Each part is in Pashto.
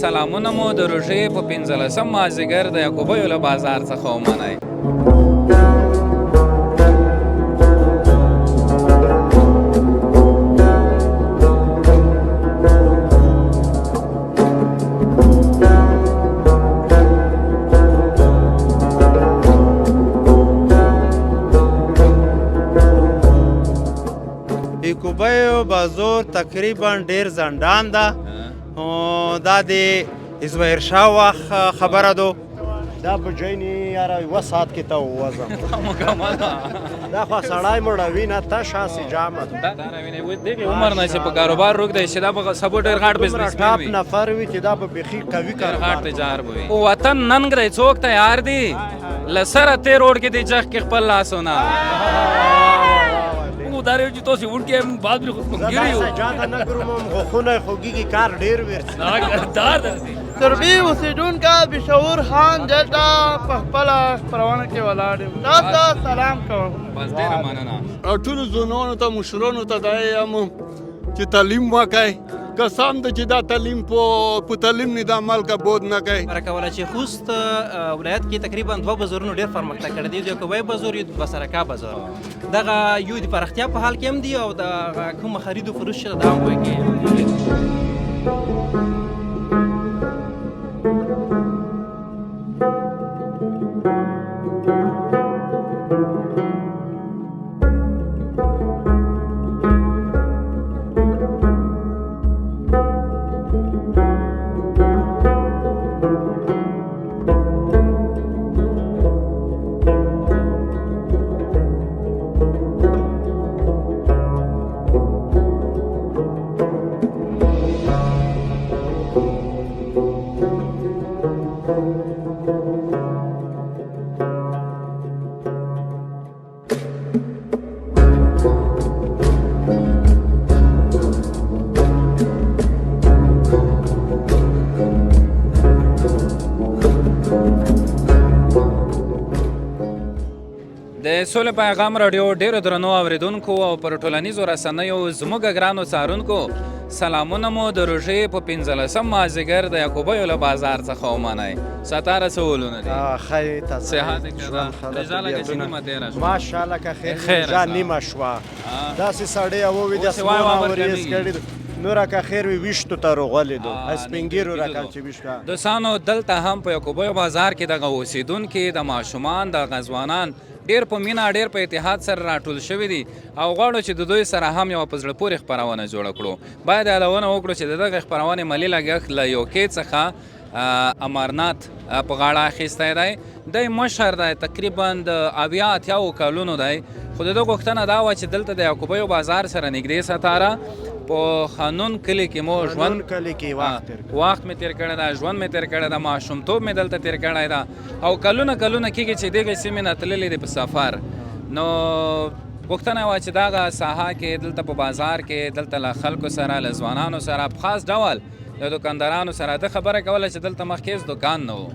سلامونه مو د روژې په 15 مازیګر د یعقوبیو له بازار څخه ومنئ. یعقوبیو بازار تقریبا ډیر ځنډان ده. دا د زویر شاه وخت خبره ده. دا بجینی یاره یوه ساعت کې ته ووځم. مکمل دا خو سړی مړوي نه، تش هسې جامه ده. دغه عمر نه چې په کاروبار روږدی شي، دا به سبو ډېر غټ دومره بزنسمن ټاپ وي، نفر وي چې دا به بیخي قوي ډېر کاروبار غټ تجار به وي. وطن ننګ دی، څوک تیار دي له سره تېر روډ کې دی جغ کې خپل لاسونه. موږ دا چې تاسو وړ کې موږ بعد زه ګیری داسې جاته نه ګورم، غوښونه یې خوږېږي، کار ډېر ورسي. دار درځي. تربی اوسېدونکی بشور خان دلته په خپله خپرونه کې ولاړ یم، تاسو ته سلام کوم. بس ډېره مننه. ټولو ځوانانو ته، مشرانو ته دا یم چې تعلیم وکړئ. قسم ده چې دا تعلیم په تعلیم نه دا ملک بود نه کوي. کوله چې خوست ولایت کې تقریبا دوه بازارونو ډېر پرمختګ کړی دی، یو کوی بازار، یو بسرکا بازار. دغه یو د پراختیا په حال کې هم دی او د کوم خرید و فروش چې دا هم پکې. د سولې پیغام راډیو ډېرو درنو اورېدونکو او پر ټولنیزو رسنیو زموږ ګرانو څارونکو، سلامونه مو د روژې په 15 مازیګر د یعقوبیو له بازار څخه ومنئ. ستاره څه ولونه دي؟ ښه یې، تازه صحت یې ښه ده؟ ژوند ښه ده، رضا لکه چې طبیعتونه. نیمه تېره شوه. ماشاءالله که خیر خیر روژه ده. نیمه شوه. داسې سړی ووي د اوس یې وای اسمانه وابر ورېځ کمېږي. کړي نوره که خیر وي ویشتو ته روغلې دو سپینږیرو نږدې رقم دو. چې ویشته. دوستانو، دلته هم په یعقوبیو بازار کې دغه اوسېدونکي، د ماشومان، دغه ځوانان ډېر په مینه، ډېر په اتحاد سره راټول شوي دي او غواړو چې د دوی سره هم یوه په زړه پورې خپرونه جوړه کړو. باید یادونه وکړو چې د دغې خپرونې مالي لګښت له یوکې څخه امرنات په غاړه اخیستی دی. دی مشر دی، تقریبا د 70 اتیاوو کلونو دی، خو د ده غوښتنه دا وه چې دلته د یعقوبیو بازار سره نږدې ستاره په خانون کلي کې مو ژوند خانون کلي کې وخت تېر کړی. وخت مې تېر کړی ده، ژوند مې تېر کړی ده، ماشومتوب مې دلته تېر کړی ده او کلونه کلونه کېږي چې دغې سیمې نه تللي دي په سفر. نو غوښتنه وه چې دغه ساحه کې، دلته په بازار کې، دلته له خلکو سره، له ځوانانو سره، په خاص ډول له دکاندارانو سره ده خبره کوله چې دلته مخکې هېڅ دکان نه و.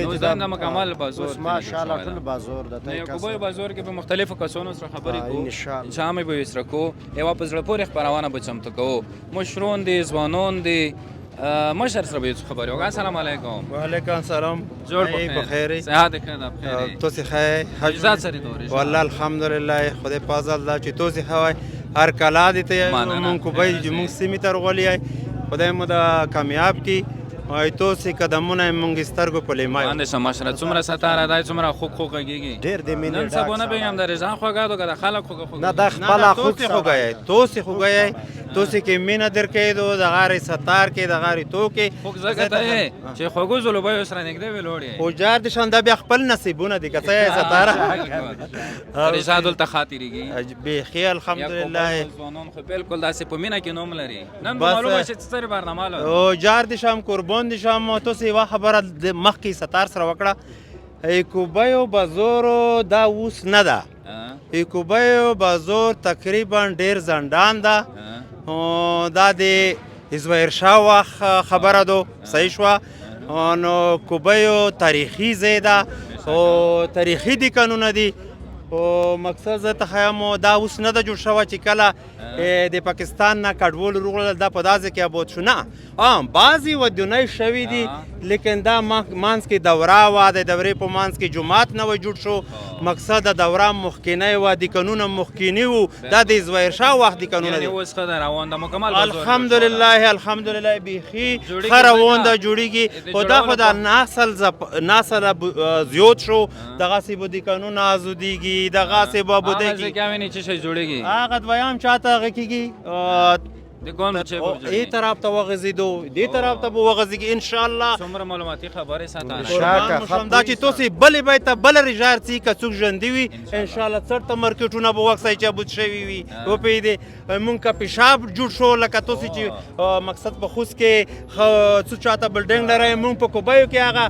نو ځان د مکمل بازار اوس ماشاءالله ټول بازار ده. نو یعقوبیو بازار کې په مختلفو کسانو سره خبرې کوو، انشاءالله. جامې به یې سره کوو، یوه په زړه پورې خپرونه به چمتو کوو. مشرون دي، ځوانان دي، مشر سره به یې څه خبرې وکړو. السلام علیکم. وعلیکم السلام. جوړ ای، په په خیر یې؟ صحت یې ښه ده؟ په خیر یې؟ تاسې ښه یې؟ ښه اجازه جوړ سره دورې شه. والله الحمدلله، خدای فضل ده چې تاسې ښه وای. هر کلا دې ته یې مننه. مونږ کوبۍ چې مونږ سیمې ته راغلي یې، خدای مو دا کامیاب کړي. او تاسې قدمونه یې مونږ سترګو په لیمه یو. باندې شه مشره، څومره ستاره دی، څومره خوږ خوږ غږېږي. ډېر د مینې نن ډک سبا نه سړی. پوهېږم د رضا خوږه ده که د خلک خوږه خوږه. نه، دا نه، خپله نه، خوږ تاسې خوږه یې، تاسې خوږه یې، تاسې کې مینه درکوي دو، د غارې ستار کې، د غارې توکې. خوږ ځکه ته یې چې خوږو زلوبیو سره نږدې وي لوړ یې. خو جار دې شم، دا بیا خپل نصیبونه دي که څه یې ستاره. رضا دلته ښه تېرېږي. بیخي الحمدلله. یعقوبیو ځوانان خو بالکل داسې په مینه کې نوم لري. نن به بس. معلومه شي چې څه برنامه لرو. او جار دې شم، قربان دې شم. تاسې یوه خبره د مخکې ستار سره وکړه، یعقوبیو بازارو دا اوس نه ده. یعقوبیو بازار تقریبا ډېر ځنډان ده. دا د زویر شاه وخت خبره ده، صحیح شوه. نو کوبیو تاریخي ځای ده او تاریخي دکانونه دي. او مقصد زه ته ښایم دا اوس نه ده جوړ شوی چې کله د پاکستان نه کډوال روغلل، دا په داسې کې آباد شو نه. بعضې ودونۍ شوې دي، لیکن دا منځ کې دوره وه، د دورې په منځ کې جومات نوی جوړ شو. مقصد د دوره مخکینی وه، دکانونه مخکیني وو، دا د زویر شاه وخت دکانونه دي. اوس ښه ده، روان ده مکمل بازار. الحمدلله الحمدلله، بیخي ښه روان ده، جوړیږي. خو دا خو دا نسل نسل زیات شو، دغسې به دکانونه ازودیږي، دغسې به بودیږي. هغه ویني چې شی جوړیږي، هغه دویم چاته هغه کېږي، د کوم چې ای طرف ته وغځېدو، دې طرف ته به وغځېږي ان شاء الله. څومره معلوماتي خبرې ساتنه دا چې تاسې بلې بیت ته بله رژار څي، که څوک ژوندي وي ان شاء الله چېرته مارکیټونه به وکسئ چې ابود شوي وي. وپوهېدې؟ مونږ که پیشاب جوړ شو، لکه تاسې چې مقصد په خوست کې څو چاته بلډینګ لرئ، مونږ په کوبیو کې هغه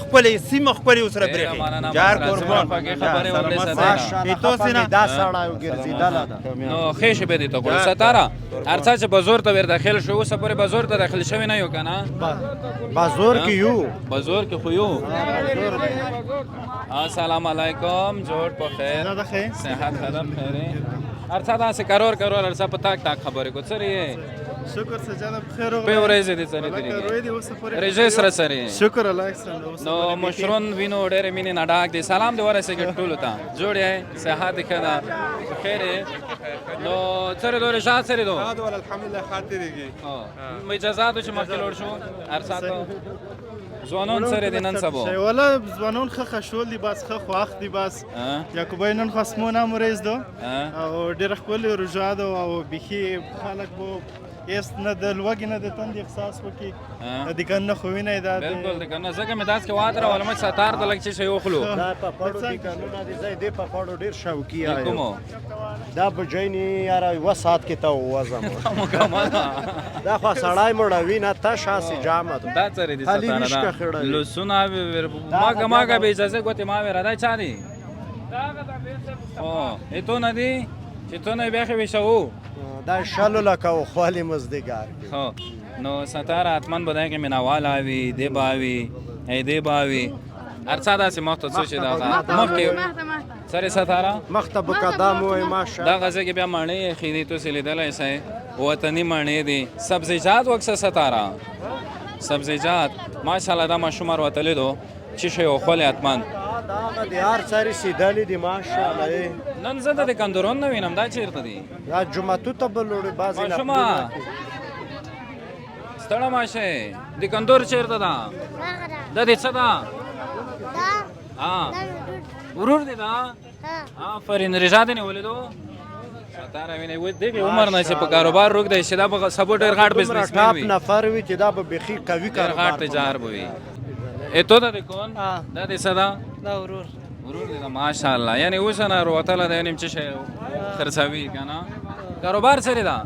خپلې سیمه خپلې ورسره برېښي. جار قربان. دا سړی وګرځېدله ده. نو ښې شېبې دې ته کړو ستاره. هر څه چې بازار ته ور داخل شو، اوسه پورې بازار ته داخل شوی نه یو که نه؟ بازار کې یو، بازار کې خو یو. السلام علیکم، جوړ په خیر، صحت ښه ده؟ خیر. هر څه داسې کرور کرور، هر څه په تاک تاک خبرې کو. څرې یې؟ شکر سجاده بخیر. په ورځې دې څرې تېرېږي؟ رژې سره څرې؟ شکر الله احسن. نو مشرون وینو ډېرې مینې نه ډاک دي. سلام دې ورسېږي ټولو ته. جوړ یې؟ صحت دې ښه ده؟ خیر یې؟ نو څرې دو رژا څرې دو؟ الحمدلله ښه تېرېږي. اجازه ده چې مخکې لوړ شو؟ هر څه ځوانان څرې دي نن سبا؟ ولا ځوانان ښه خشول دي، بس ښه خوښ دي. بس یعقوبی نن خو اسمو نام ورځ ده او ډېره ښکلې روژه ده، او بیخي خلک به هېڅ نه د لوږې نه د تندې احساس وکړي. دکانونه خو وینئ دا بالکل دکانونه، ځکه مې داسې وادره ولم چې ستار ته لږ څه شی وخلو. دا پاپړو دکانونه دي، زه دې پاپړو ډېر شوقي یم. کومو؟ دا بجینې یاره یوه ساعت کې ته ووځم. مکمل. دا خو سړی مړوي نه، تش هسې جامه ده. دا څرې دي ستاره دا لوسونه ماګه ماګه بې اجازه ګوتې ما ویره. دا چا دي؟ ایتو نه دي چې تو نه بیخي ویشوو. دا شلو لکه خوالی مزدګار. نو ستاره حتما به دغې مینهوال وي، دی به وي، ای دی به وي. هر څه داسې مخته څه چې دغه مخکې سرې ستاره مخته به قدم وایي. ماشاءالله دغه ځای کې بیا مڼې ایښې دي، تاسې لیدلی شئ، وطني مڼې دي. سبزیجات وکسه ستاره، سبزیجات ماشاءالله. دا ماشوم وروتلی دو چې شی وخولی حتما. دغه د هر څه رسېدلي دي ماشاءالله. نن زه د کندورون نه وینم، دا چېرته دي؟ دا جوماتو ته به لوړې بعضې ماشومه ستړی مه شئ. د کندور چېرته ده؟ دا دې څه ده؟ ورور دې ده؟ آفرین. رژا دې نیولې دو؟ ستاره وینې دغې عمر نه چې په کاروبار روږدی شي، دا به سبا ډېر غټ بزنسمن وي، ټاپ نفر وي چې دا به بیخي قوي کاروبار غټ تجار به وي. ایتو ده د کون؟ دا دې څه ده؟ دا ورور. ورور دې ده ماشاءالله. یعنې اوس نه وروتله ده، یعنې چې شی خرڅوي که نه؟ کاروبار څرې ده؟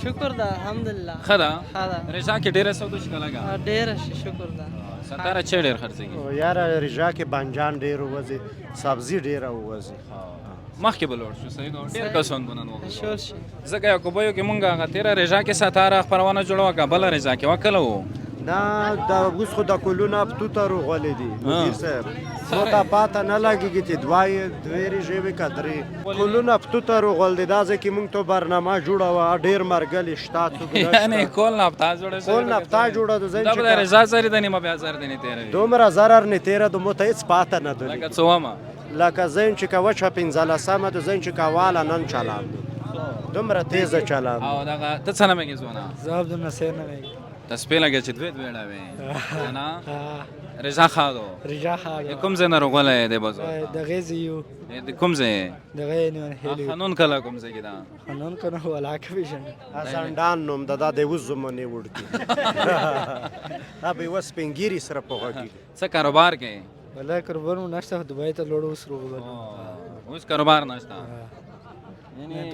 شکر ده الحمدلله. ښه ده؟ ښه ده. رژا کې ډېره سودا شي که لږه؟ ډېره شي شکر ده. ستاره چې ډېر خرڅېږي؟ یاره رژا کې بانجان ډېر ووځي، سبزي ډېره ووځي. مخکې به لوړ شو صحیح ده، ډېر کسان به نن وغږول شي. ځکه یعقوبیو کې مونږ هغه تېره رژا کې ستاره خپرونه جوړه وه که بله رژا کې وه؟ کله وو؟ نه دا اوس خو د کلونه پتو ته روغلي دي مدیر صاحب، نو ته پاته نه لګېږي چې دوې رژې وي که درې. کلونه پتو ته روغل دي. دا ځکه مونږ ته برنامه جوړه وه، ډېر مرګلي شته، څوک نشته. یعنې کول نفتا جوړه شوې کول نفتا جوړه ده. دا به د رضا زرې د نیمه بیا زر دې نه تېروي. دومره ضرر نه تېره ده، مو ته هېڅ پاته نه ده. لکه څومه؟ لکه زین چې که وچه پنځلسمه ده، زین چې که واله نن چلان ده، دومره تېزه چلان ده. او دغه ته څه نومېږې ځوانه؟ زه عبدالناصر نومېږم. ته سپی لګې چې دوې دوې ړوې که نه؟ رضا ښه دو. رضا ښه دو. د کوم ځای نه روغلی دی بازار؟ دغې ځای یو. د کوم ځای؟ دغې نیول. خانون کله کوم ځای کې ده؟ خانون که نه ولاکه پېژنم. زنډان نوم ده، دا د اوس زمانې وړکي. دا به یوه سپین ږیري سره په غوږ کې. څه کاروبار کوې؟ والله کاروبار مو نشته، خو دوبۍ ته لوړ اوس روغلو. اوس کاروبار نشته؟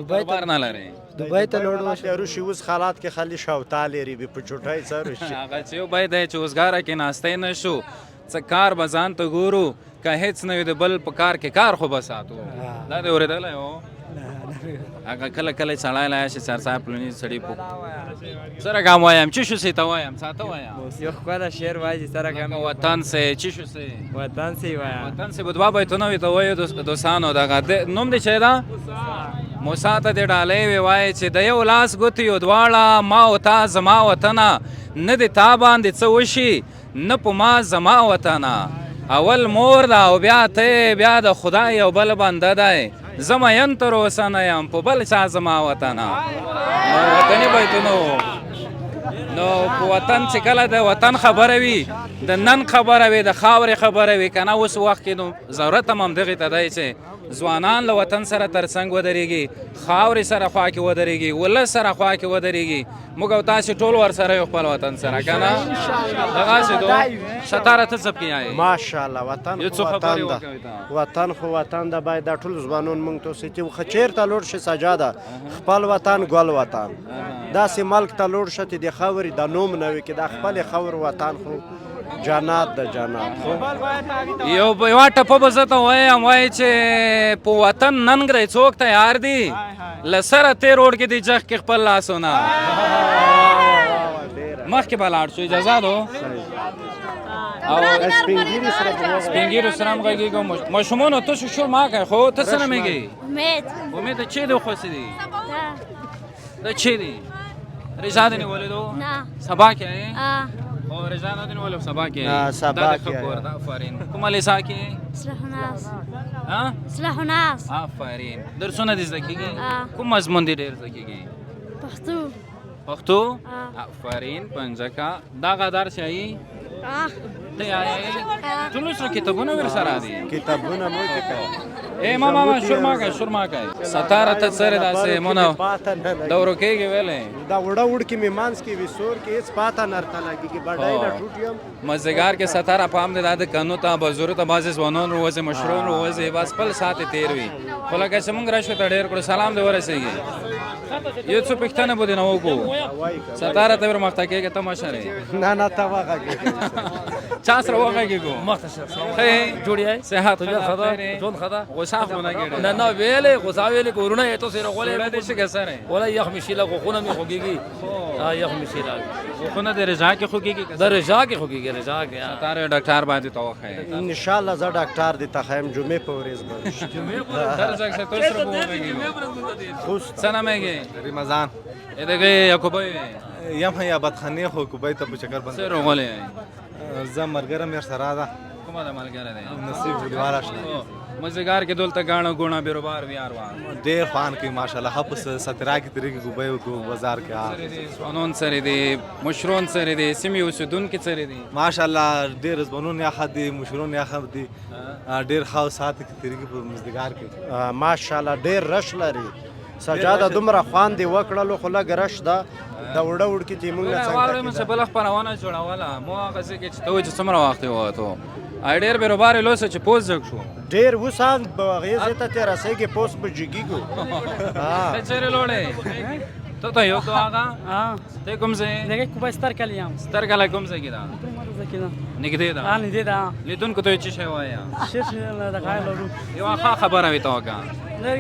کاروبار نه لرې؟ دوبۍ ته لوړ اوس. روشي اوس حالات کې خالي شوتا لري، بې په چوټۍ څه روشي. هغه چې یو باید دی چې اوزګاره کې ناستی نه شو، څه کار به ځان ته ګورو، که هېڅ نه وي د بل په کار کې کار خو به ساتو. دا دې اورېدلی و؟ هغه کله کله سړی لا شي سرسا پلونی سړی په سره ګام وایم چې شو سي ته وایم ساته وایم یو خپل شعر وایي سره ګام وطن سه چې شو سي وطن سي وایم وطن سه بدوا بیتونه وي ته وایو دوستانو دغه نوم دې چي دا موسی ته دې ډالۍ وي، وایي چې د یو لاس ګوتې یو دواړه، ما او تا زما وطنه، نه دې تا باندې څه وشي نه په ما زما وطنه. اول مور ده او بیا ته، بیا د خدای یو بل بنده دی، زه مین تر اوسه نه یم په بل چا زما وطنه. نو وطني بیتونه وو. نو په وطن چې کله د وطن خبره وي، د نن خبره وي، د خاورې خبره وي که نه، اوس وخت کې نو ضرورت هم همدغې ته دی چې ځوانان له وطن سره ترڅنګ ودرېږي، خاورې سره خوا کې ودرېږي، ولس سره خوا کې ودرېږي. موږ او تاسې ټول ورسره یو خپل وطن سره که نه، دغسې دو. ستاره ته څه پکې یایې؟ ماشاءالله وطن یو خو څو وطن خبرې ده، وکوي ته. وطن خو وطن ده. باید دا ټول ځوانان موږ ته چې چېرته لوړ شي سجاده، خپل وطن ګل وطن، داسې ملک ته لوړ شه چې د خاورې د نوم نه وي، کې د خپلې خاورې وطن خو جنات ده، جنات. خو یوه ټپه به زه ته وایم، وایي چې په وطن ننګ دی څوک تیار دي، له سره تېر وړکې دي جغ کې خپل لاسونه. مخکې به لاړ شو، اجازه دو. او سپینګیري سره به وغږېږو. سپینګیرو سره هم غږېږو. ماشومانو تاسو شور ما کوئ، خو ته څه نومېږې؟ امید. امید د چې دی خوښ دی؟ د چې دی؟ رضا دې نیولې دو؟ نه. سبا کې یې؟ ا. او رضا نه دې نیولې، سبا کې؟ نه، سبا دا د کې. ښه کور ده. آفرین. کومه لیسا کې؟ اصلاح الناس. ها؟ اصلاح الناس. آفرین. درسونه دې زده کېږي؟ آ. کوم مضمون دې ډېر زده کېږي؟ پښتو. پښتو؟ آ. آفرین. پنځکه دغه درس یې؟ ا. ته یې ټول سره کتابونه ورسره دي؟ کتابونه مو کې کوي. ای ما ما شور ما کوي، شور ما کوي. ستاره ته سره داسې مونږ دورو کېږي ویلې. دا وړه وړ کې مې منځ کې وي، سور کې هېڅ پاته نه راته لګېږي، بډای نه ټوټ یم. مزګار کې ستاره پام دې دا د کنو ته بزرو ته بعضې ځوانان وروځي، مشران وروځي، بس خپل ساعت یې تېر وي. خو لکه چې مونږ راشو ته ډېر کړو. سلام دې ورسېږي. یو څو پوښتنه به دې نه وکړو. ستاره ته ورمخته کېږه، ته مشر یې. نه نه، ته وغږېږه. چا سره وغږېږو؟ مخته شه. ښه یې؟ جوړ یې؟ صحت طبیعت ښه ښه ده؟ ده؟ ژوند ښه ده؟ غوسه خو نه کېږي. نه نه، ویلې غوسه ویلې کورونه یې تاسې راغولې. سوړه دې شي که سره؟ ولا یخ مې شي له غوښونه مې خوږېږي. یخ مې شي له غوښونه د رضا کې خوږېږي که د رضا کې خوږېږي، رضا کې. ستاره یو ډاکټر باندې ته وښایې. انشاءالله زه ډاکټر دې ته ښایم جمعې په ورځ به راشي. جمعې په ورځ؟ سر ځای څه تاسو سره به وغږېږو. څه نومېږې؟ رمضان. ای دغه یعقوبی یم یا بدخانې خو کوبای ته په چکر باندې. څه راغلی یې؟ زه ملګری مې ورسره ده. کومه ده ملګری دی؟ نصیب ولیوال آشنا. مزګار کې دلته ګاڼه ګوڼه بیروبار ویار وار ډېر خوان کوي ماشاءالله، ښه په سترا کې تېرېږي کوبای بازار کې. ځوانان سره دي، مشران سره دي، سیمې اوسېدونکي سره دي؟ ماشاءالله ډېر ځوانان یې ښه دي، مشران یې ښه دي، ډېر ښه ساعت کې تېرېږي په مزدګار کې. ماشاءالله ډېر رش لري. سجاده دومره خوند یې وکړلو، خو لږ رش ده د وړه وړکي چې موږ نه څنګه واورې مو چې بله خپرونه جوړوله، مو هغه ځای کې چې ته وایې چې څومره وخت یې ووتو، ډېر بیروبار یې لوسه چې پوست جګ شو. ډېر اوس هم هغې ځای ته چې رسېږي پوست به جګېږو. ته چېرې لوړې؟ ته ته یو ته هغه؟ ته کوم ځای؟ دغه کوبای ستر کلی یم. ستر کلی کوم ځای کې ده؟ نږدې ده. نږدې ده. لیدونکو ته یې څه شی وایه؟ شیر شي دغه لرو. یوه ښه خبره وي ته وکړه. ډېر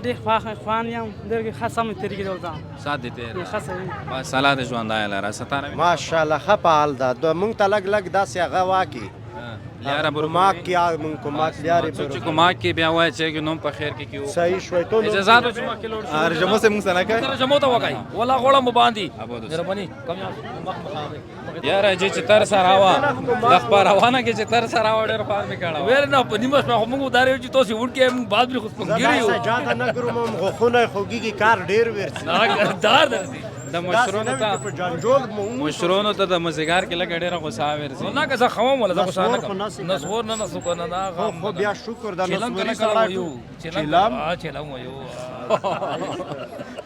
ډېر خوښ خوان یم، ډېر ښه سم تېرېږي دلته. سات دې تېر. ښه سم. بس الله دې ژوندی لره. ستاره ماشاءالله ښه فعال ده. موږ ته لږ لږ داسې هغه واکي. لیاره برو کومک یا مونږ کومک لیارې څوک چې کومک کې بیا وایي چې نوم په خیر کې کیو. صحیح شوي ته اجازه ده چې مخکې لوړ شو. رجمو سه مونږ سره کوي. رجمو ته وکای ولا غوړه مو باندې مهرباني کم مخ مخ یاره چې تر سره وا د خپرونه کې چې تر سره وا ډېر خوند مې کړه. ویل نه په نیمه شپه خو مونږ دارې چې تاسو وړ کې مونږ بعد به خو سپنګری یو. سجاده نه ګرو مونږ غوښونه خوږیږي کار ډېر ورسي. دار درسي. د مشرونو ته مشرونو ته د مزګار کې لږه ډېره غوسه ورځي. نه که زه خوم ولا زه غوسه نه کوم. نسور نه نسو کنه نه خو بیا شکر د نسوري سړی یو چلم چلم یو.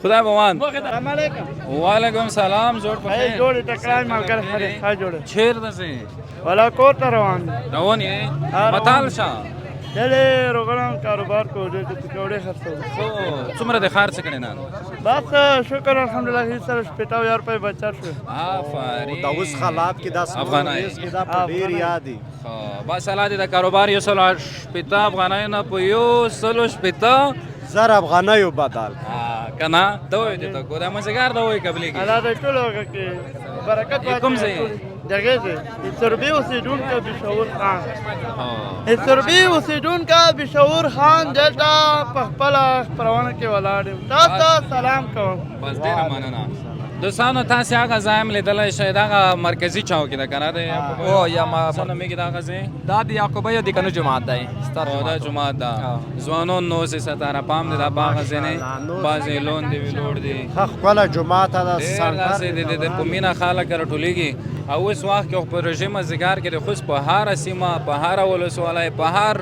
خدای بوان. السلام علیکم. وعلیکم سلام. جوړ په خیر. جوړ ټکرای ملګری خیر جوړ. چیر دسه؟ ولا کور ته روان. روان یې؟ متال شه. دلې روغلم کاروبار کو دې ته پکوړې خرڅول. خو څومره د خرڅ کړې نن؟ بس شکر الحمدلله هیڅ سره شپېته یار په بچا شو. آفرین. دا اوس حالات کې دا افغانۍ کې دا په ډیر یادي. بس الله دې د کاروبار 160 افغانۍ نه په 160 زر افغانیو بدل کنه دا وې ته کو دا مزګار دا وې قبلې کې. الله دې ټول وکړي برکت واچوي. کوم ځای؟ د دغه دی سربي اوسیدونکو بشور خان، سربي اوسیدونکو بشور خان دلته په خپله خپرونه کې ولاړ یم. تاسو ته سلام کوم. بس ډېره مننه دوستانو. تاسې هغه ځای هم لیدلی شئ، دغه مرکزي چوک ده که نه د او یا ما څه نومېږي دغه ځای؟ دا د یعقوبیو د کنو جومات دی. ستر او دا جومات ده. ځوانان نو اوس ستاره پام دی، دا په هغه ځای نه بعضې لون دی ویلوړ دی. ښه ښکلی جومات ده. ډېر داسې د په مینه خلک راټولېږي. او اوس وخت کې خو په رژیم مازدیګر کې د خوست په هره سیمه، په هره ولسوالۍ، په هر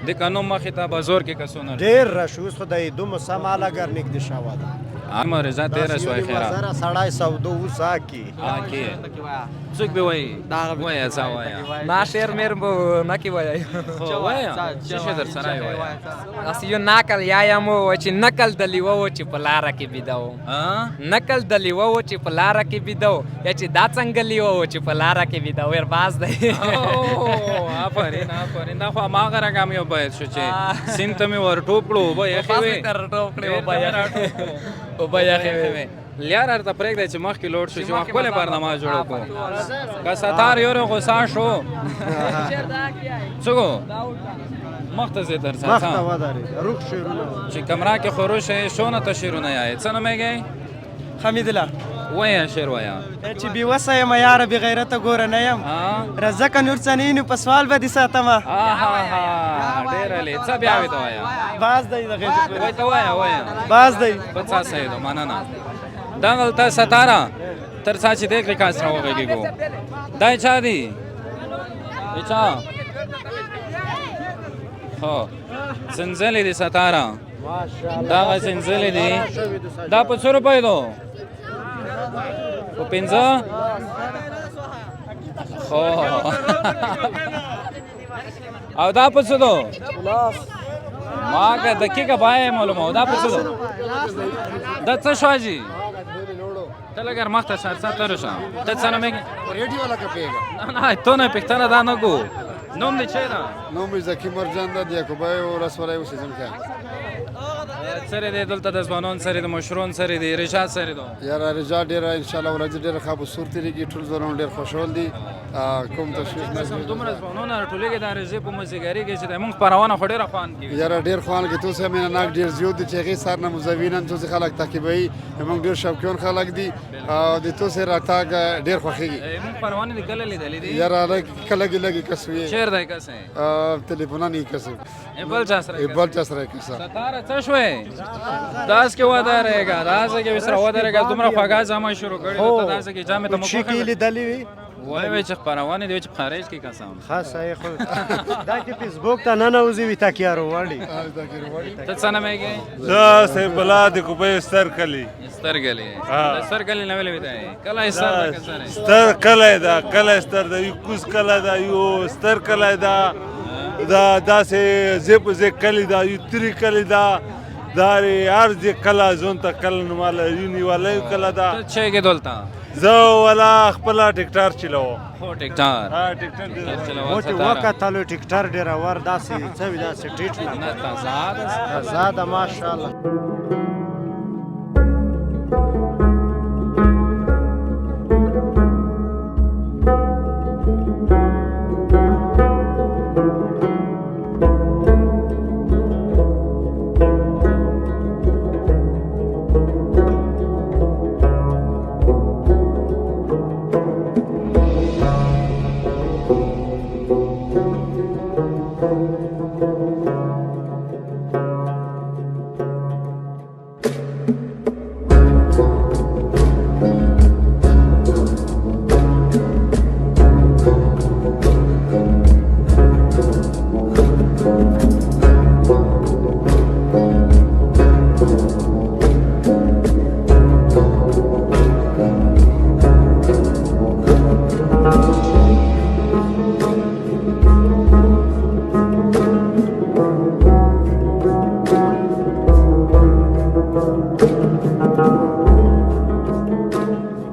د کنو مخې ته بازار کې کسونه ډېر رش. اوس خو د عیدو موسم هله نږدې شوی ده. عامه رضا تېره شوه خیره. زره سړی سودو اوس آکي. آکي څوک به وایي؟ وایه څه وایه؟ ما شعر مېر به نه کې وایي. خو وایه څه شی در سره وایه؟ داسې یو نقل یا یم و چې نقل د لیوه و چې په لاره کې بیده و، نقل د لیوه و چې په لاره کې بیده و، یا چې دا څنګه لیوه و چې په لاره کې بیده و. باز دی. آفرین آفرین. دا خو هماغه رقم یو بیت شو چې سیند ته مې ورټوپ کړو، اوبه یخې وې. ورټوپ کړې، اوبه یخې، اوبه یخې وې. لیار ورته پرېږدی چې مخکې لوړ شو چې ما ښکلې برنامه جوړه کړو. که ستار یو غوسه شو څوک مخته ځې تر څه مخته ودرېد روغ شعرونه چې کمره کې خورو شي شونه ته شعرونه یایې. څه نومېږی؟ حمیدالله. وایه شعر وایه. چې بې وسه یم یاره بې غیرته ګوره نه یم، رزقه نور څه نه نو په سوال به دې ساتمه. ډېر عالي. څه بیا وې ته وایه؟ باز دی دغه. وای ته وایه وایه. باز دی. په څه صحیح ده. مننه. دغلته ستاره تر څه چې دې کړې کاس راوغږېږو. دا یې چا دی؟ یې چا؟ خو زنځلې دي ستاره، دغه زنځلې دي. دا په څو روپۍ دو؟ په 5؟ خو او دا په څو دو؟ ما که دقیقه بایه معلومه. دا په څو دو؟ دا څه شو حاجي؟ ته لږ مخته شه، څه تر شه. ته څه نومېږې؟ ریډیو والا که پوهېږه. نه نه ته نه پوښتنه دا نه کو. نوم دې چی ده؟ نوم مې ذکي مرجان ده، د یعقوبیو ولسوالۍ اوسېدونکی. سره دی دلته د ځوانان سره د مشرون سره دی رشاد سره دو؟ یاره رجا ډېره انشاءالله ورځ ډېره ښه په سور تېرېږي، ټول ځوانان ډېر خوشحال دي، کوم تشویش نه دی. دومره ځوانان راټولېږي دا رژې په موسیګاري کې چې د موږ خپرونه خو ډېره خوند کوي. یاره ډېر خوند کوي. تاسو مینه ناک ډېر زیات دي چې هغې سر نه مزوینن تاسو خلک تعقیبوي. موږ ډېر شوقیان خلک دي او د تاسو راتګ ډېر خوښېږي. موږ خپرونې دې کله لیدلې دي؟ یاره کله لږې کسوې. چېرته دی کسې؟ تلیفونان یې کسو. بل چا سره؟ بل چا سره کسه. ستاره څه شوې؟ داس کې ودرېږه، داس کې سره ودرېږه. دومره خوږه جامه شروع کړې ته داسې کې جامې ته مو چې کې لیدلې وي؟ وای وای چې خپرونې دی چې خارج کې کسان. ښه صحیح. خو دا چې فیسبوک ته ننوځي وي تکیه وروړي. ته څه نومېږې؟ زه صاحب الله د کوپۍ ستر کلی. ستر کلی. ستر کلی نه ویلې وي کله ستر ستر کلی ده، کلی ستر ده، یو کوز کلی ده، یو ستر کلی ده، دا داسې ځای په ځای کلی ده، یو تري کلی ده، دا هر ځای کله ځون ته کله نوماله یو نیوالی کله ده. ته چېرې دلته؟ زه ولا خپله ټیکټر چلوم. خو ټیکټر؟ ها ټیکټر چلوم. چې وکتلو ټیکټر ډېر داسې څه وي داسې ټیټ نه تازه ده، تازه ده ماشاءالله.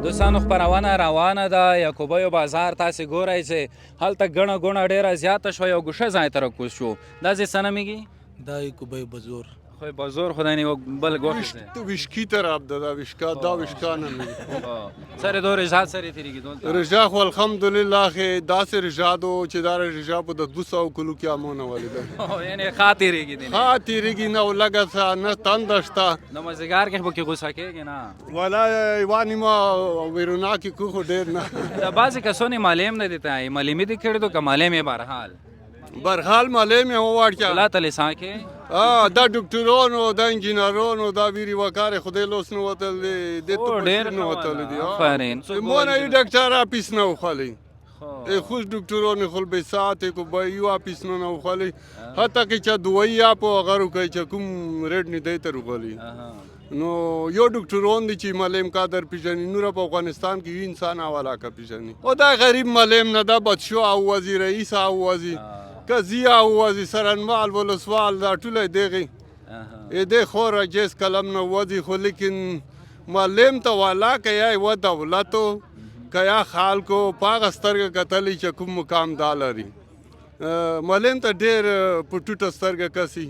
دوستانو خپرونه روانه ده. یعقوبیو بازار تاسې ګورئ چې هلته ګڼه ګوڼه ډېره زیاته شوه، یو ګوښه ځای ته راکوز شو. دا ځای څه نومېږي؟ دا یعقوبیو بازار. خو بازار خدای نه بل ګوښه وشکی طرف ده دا وشکا دا وشکا نه مې سره دو رجا سره تیریږي دلته. رجا خو الحمدلله خې داسې رجا دو چې دا رجا په د 200 کلو کې امونه ولیدل. یعنی ښه تیریږي دی. ښه تیریږي، نه لګه څه نه تنده شته. نو مازدیګر کې به کې غوسه کېږي نه؟ ولا یوه نیمه ویرونا کې کو خو ډېر نه. د بعضې کسانو معلم نه دی ته معلمي دې کړې دو که معلم یې برحال؟ برحال معلم یې وواړ لا ته لیسان کې دا ډاکټرانو دا انجینرانو دا ویری وکاره خدای لوس نه وتل دی د ته ډېر نه وتل دی. آفرین. مونږ یو ډاکټر اپیس نه وخالي، خوش ډاکټرانو خل به ساعت کو به یو اپیس نه وخالي، حتی کې چې دوی یا په غرو کې چې کوم ریډ نه دی تر وغالي. نو یو ډاکټرون دي چې معلم قادر پیژني، نور په افغانستان کې یو انسان حواله کا پیژني. او دا غریب معلم نه دا بچو او وزیر رئیس او وزیر قضیه او وزیر سرنوال ولسوال دا ټول دغه دې خور جس قلم نه وځي، خو لیکن معلم ته والا کیا و دولتو کیا خلکو پاغه سترګه کتلی چې کوم مقام دا لري. معلم ته ډېر په ټوټه سترګه کسي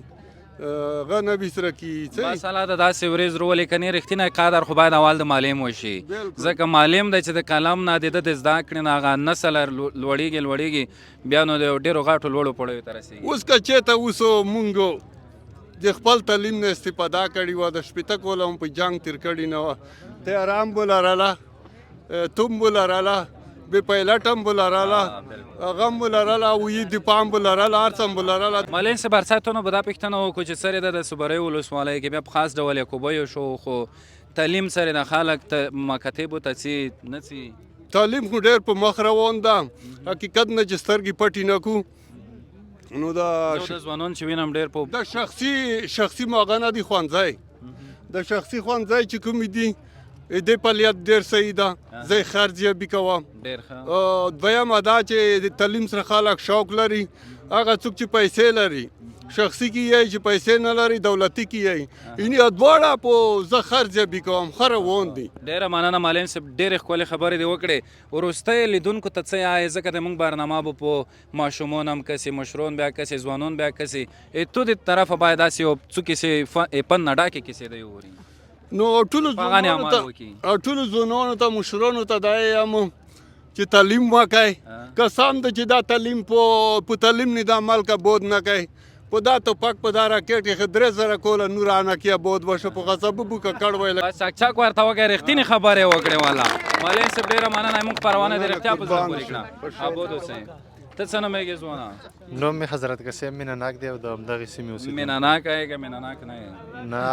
غه نه بسره کی. مسله د داسې ورځ رولې کني رښتینی قدر خو باید اول د معلم وشي، ځکه معلم دی چې د قلم نه د ده د زده کړې نه هغه نسل لوړېږي لوړېږي بیا نو د ډېرو غټو لوړو پوړیو ته رسېږي. اوس که چېرته اوس مونږ د خپل تعلیم نه استفاده کړې وه، د 60 کاله هم په جنګ تېر کړي نه وه، تیاره هم به لرله، توم به لرله، بې پایلټ هم به لرله، هغه هم به لرله، او یې دفاع هم به لرله، هر څه هم به لرله. معلم صاحب ارسایتونو به دا پوښتنه وکړو چې سرې ده د صوبریو ولسوالۍ کې بیا په خاص ډول یعقوبیو شو، خو تعلیم سره د خلک ته مکاتبو ته ځي نه ځي؟ تعلیم خو ډېر په مخ روان ده، حقیقت نه چې سترګې پټې نه کړو نو دا زه د ځوانان چې وینم ډېر په د شخصي ماغه نه دي ښوونځی، د شخصي ښوونځی چې کومې دي دې پلیت ډېر صحیح ده، زه یې خرڅ یې بي کوم. ډېر ښه. دویمه دا چې د تعلیم سره خلک شوق لري، هغه څوک چې پیسې لري شخصي کې یې، چې پیسې نه لري دولتي کې یې، یعنې دواړه په زه خرڅ یې بي کوم، ښه روان دي. ډېره مننه معلم صاحب، ډېرې ښکلې خبرې دې وکړې. وروستۍ لیدونکو ته څه یې، ځکه د موږ برنامه به په ماشومون هم کسي، مشرون بیا کسي، ځوانون بیا کسي، تو دې طرفه باید داسې یو څو کیسې پن نه ډکې کیسې دی ووري. نو ټولو ځوانانو ته مشرانو ته دا یم چې تعلیم وکړئ، قسم ده چې دا تعلیم په تعلیم نه دا ملک بود نه کوي، په دا توپک په دا راکټ کې 3000 کوله نور انکیا بود وشه په غصب بو ککړ ویل. چک چک ورته وکړه، رښتینې خبرې وکړې والا. معلم صاحب ډېره مننه، موږ خپرونه د رښتیا په زړه پورې کړه. ابود اوسئ. ته څه نومېږې ځوانه؟ نوم مې حضرت قسیم مینه ناک دی او د همدغې سیمې اوسېدونکی. مینه ناک یې که مینه ناک نه یې؟ نه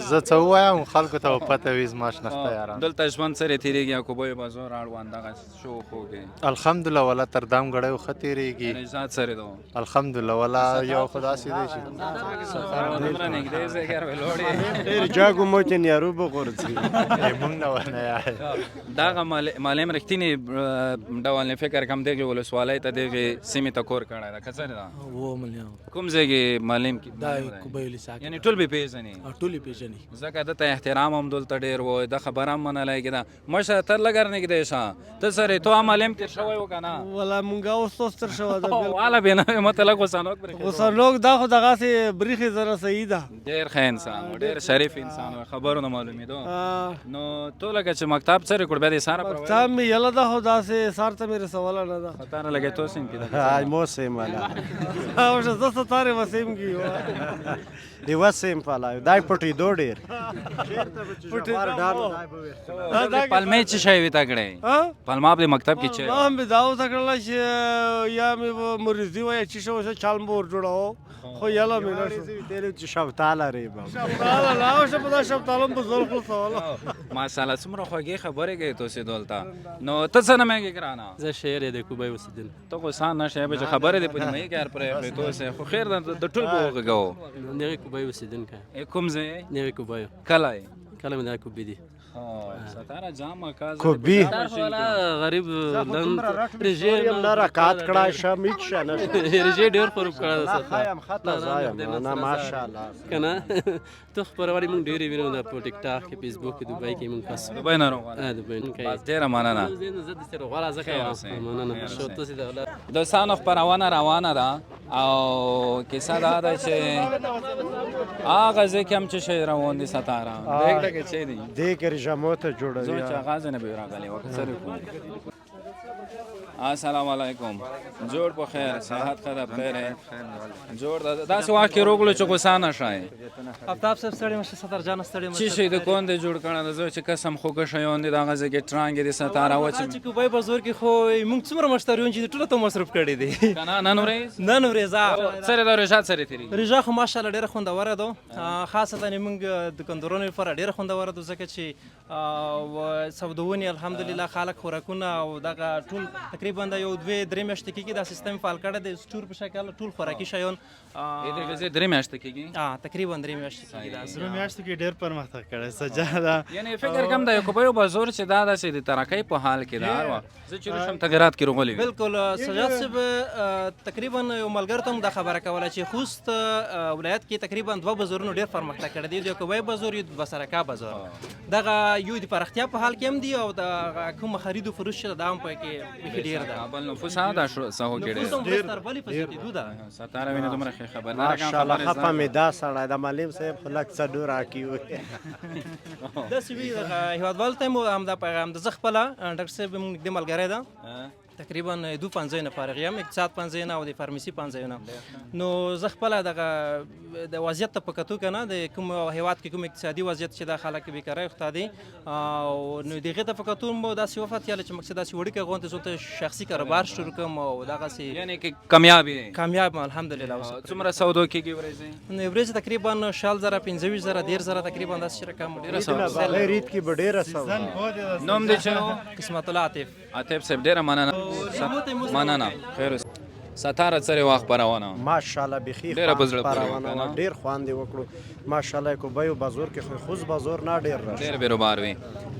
زه څه ووایم خلکو ته به پته وي زما شناخته یاران. دلته ژوند څرې تېرېږي یعقوبیو بازار اړوند دغه شو خو کې؟ الحمدلله والا تر دام ګړیو ښه تېرېږي. نژاد څرې ده؟ الحمدلله والا یو خو داسې دی چې دومره نږدې ځای کې ولاړ یې. ډېر جګ مو چې نیارو به غورځي. مونږ نه ونه یار. دغه معلم رښتینی ډول نه فکر کوم دغې ولسوالۍ ته دغې سیمې ته کور کړی ده که څه ده؟ و مليان. کوم ځای کې معلم کې؟ دا یعقوبیو لیسا کې. یعنې ټول به پېژني؟ ټول یې پېژني. ځکه ده ته احترام هم دلته ډېر و، دا خبره هم منلی کې ده. مشره ته لږ نږدې شه، ته سره ته هم معلم تېر شوی و که نه؟ ولا مونږ اوس اوس تېر شوی ده. والا به نه وي، ما ته لږ غوسناک برېښېده. غوسناک دا خو دغسې برېښې زره صحیح ده. ډېر ښه انسان و، ډېر شریف انسان و، خبرو نه معلومېدو. نو ته لکه چې مکتب څرې کړ بیا دې ساره پر مکتب مې یله ده خو داسې سار ته مې رسوله نه ده. ستاره لګې تو سیم کې ده. آی مو سیم والا. او زه ستاره وسیم کې دی وسیم پالا دای پټې دو ډېر. پټې پلمې څه شی وي تا کړې؟ پلمه په مکتب کې چې ما هم به دا وکړل چې یا مې مریضي وای چې شو چالم به ور جوړاو، خو یلا مې نه شو. تیرې چې شفتاله ریبم. شفتاله لا اوس په دا شفتالم په زور خلاصوله. ماشاءالله څومره خوږې خبرې کوې تاسې دلته. نو ته څه نومېږې ګرانه؟ زه شعر یې د کوبۍ اوسېدونکی. ته خو سان نه شې چې خبرې دې په نیمایي کې هر پرې کړې تاسې خو خیر ده، د ټول به وغږوو. نوې کوبۍ اوسېدونکی. کوم ځای؟ نوې کوبۍ. کله یې؟ کله مې دا کوبې دي. ستاره جام کا کوبي. غریب رژیم نه رکعت کړای شم هیڅ شی نه شم. رژیم ډېر خراب کړی ده. نه یم خطا ځایم نه ماشاءالله. کنه ته خپرونې مونږ ډېرې وینو دا په ټیک ټاک کې فیسبوک کې دوبۍ کې مونږ پس دوبۍ نه روغاله. دوبۍ نه. بس ډېره مننه. زه د سره غواړم ځکه مننه. شو تاسو د دوستانو خپرونه روانه ده. او کیسه دا ده چې هغه ځای کې هم چې شی روان دي ستاره دیګ لکه چې دي دې کې رژمو ته جوړوي. زه چې هغه ځای نه به راغلی وه که څه السلام علیکم، جوړ په خیر، صحت ښه ده، خیر جوړ ده. داسې وخت کې روغلو چې غوسه نه شئ. افتاب صاحب ستړی مشه، ستار جان ستړی مشه. چې شي د کون دی جوړ کړی ده، زه چې قسم خوږه شیان دي دغه ځای کې ټرانګې دي ستاره وه چې کوبای بازار کې خو موږ څومره مشتریان چې ټول ته مصرف کړي دي که نه. نن ورځ نن ورځ څرې دا روژه څرې تېرېږي؟ روژه خو ماشاءالله ډېره خوندوره ده، خاصتا موږ دکاندارانو لپاره ډېره خوندوره ده، ځکه چې سودونې الحمدلله خلک خوراکونه او دغه ټول تقریبا د یو دوې درې میاشتې کېږي دا سیستم فعال کړی دی، سټور په شکل ټول خوراکي شیان. دې درې میاشتې کېږي؟ تقریبا درې میاشتې کېږي. دا درې میاشتو کې ډېر پرمختګ کړی سجاده. یعنې فکر کوم د یعقوبیو بازار چې دا داسې د ترقۍ په حال کې ده، هر وخت زه چې راشم تغیرات کې راغلي وي. بالکل سجاد صاحب، تقریبا یو ملګری ته هم دا خبره کوله چې خوست ولایت کې تقریبا دوه بازارونو ډېر پرمختګ کړی دی، د یعقوبیو بازار یو د بسرکا بازار. دغه یو د پراختیا په حال کې هم دی او د کوم خرید و فروش چې دا هم پکې بیخي ډېر ده. بل نفوس هم دا ساحو کې ډېر ډېر تر بلې په زیاتېدو ده. ستاره وینې دومره ښې خبر نه ماشاءالله خفه مې دا سړی د معلم صاحب خو لږ څه نور راکي وي. داسې وي دغه هېوادوال ته مو همدا پیغام ده. زه خپله ډاکټر صاحب موږ نږدې ملګری ده، تقریبا دوه پنځه نه فارغ یم، اقتصاد پنځه نه او د فارمیسي پنځه نه. نو زه خپله دغه د وضعیت ته په کتو که نه د کوم هېواد کې کوم اقتصادي وضعیت چې دا خلک بېکارۍ اخته دي او نو د هغې ته په کتو مو داسې وفتیاله چې مقصد داسې وړوکی غونډې زه ته شخصي کاروبار شروع کړم او دغسې یعنې کې کامیاب یې؟ کامیاب یم الحمدلله. اوس څومره سودو کېږي ورځې؟ نو ورځې تقریبا 20,000 25,000 30,000 تقریبا داسې رقم. ډېره سودا بغیر عید کې به ډېره سودا. نوم دې څه و؟ قسمت الله عاطف. عاطف صاحب ډېره مننه. مننه خیر اوسې. ستاره څرې وه خپرونه؟ ماشاءالله بیخي ډېره په زړه پورې خپرونه وه، ډېر خوند یې وکړو ماشاءالله. یعقوبیو بازار کې خو خوست بازار نه ډېر رش ډېر بیروبار وي.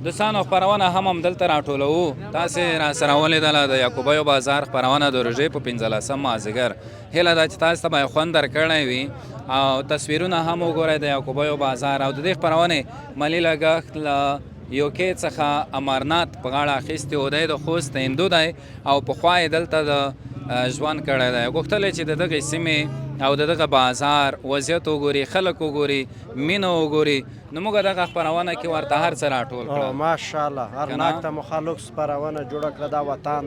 دوستانو خپرونه هم همدلته راټولوو، تاسې راسره ولیدله د یعقوبیو بازار خپرونه د روژې په 15 مازدیګر. هیله ده چې تاسو ته به یې خوند درکړی وي او تصویرونه هم وګورئ د یعقوبیو بازار. او د دې خپرونې مالي لګښت له یوکې څخه امرنات په غاړه اخیستی و، دی د خوست هندو دی او پخوا یې دلته د ژوند کړی دی. غوښتل یې چې د دغې سیمې او د دغه بازار وضعیت وګوري، خلک وګوري، مینه وګوري. نو موږ دغه خپرونه کې ورته هر څه راټول کړل. ماشاءالله هرناک ته مو ښه لوکس خپرونه جوړه کړه، دا وطن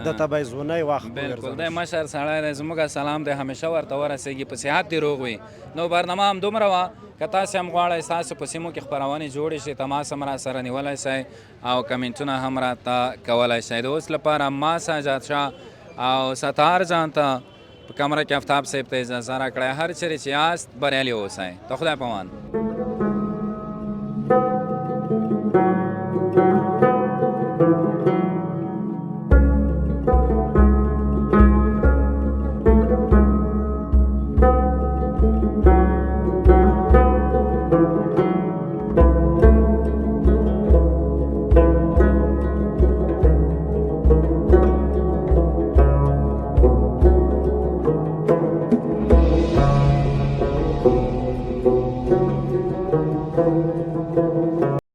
ده ته به یې ځوانۍ وخت بالکل دی مشر سړی دی، زموږ سلام دی همیشه ورته ورسېږي، په صحت دې روغ وي. نو برنامه هم دومره وه، که تاسې هم غواړئ ستاسو په سیمو کې خپرونې جوړې شي تماس هم را سره نیولی شئ او کمنټونه هم راته کولی شئ. د اوس لپاره ما سجاد شاه او ستار جان ته په کمره کې افتاب صاحب ته اجازه راکړئ. هر چېرې چې یاست بریالي اوسئ. د خدای په امان. Thank you.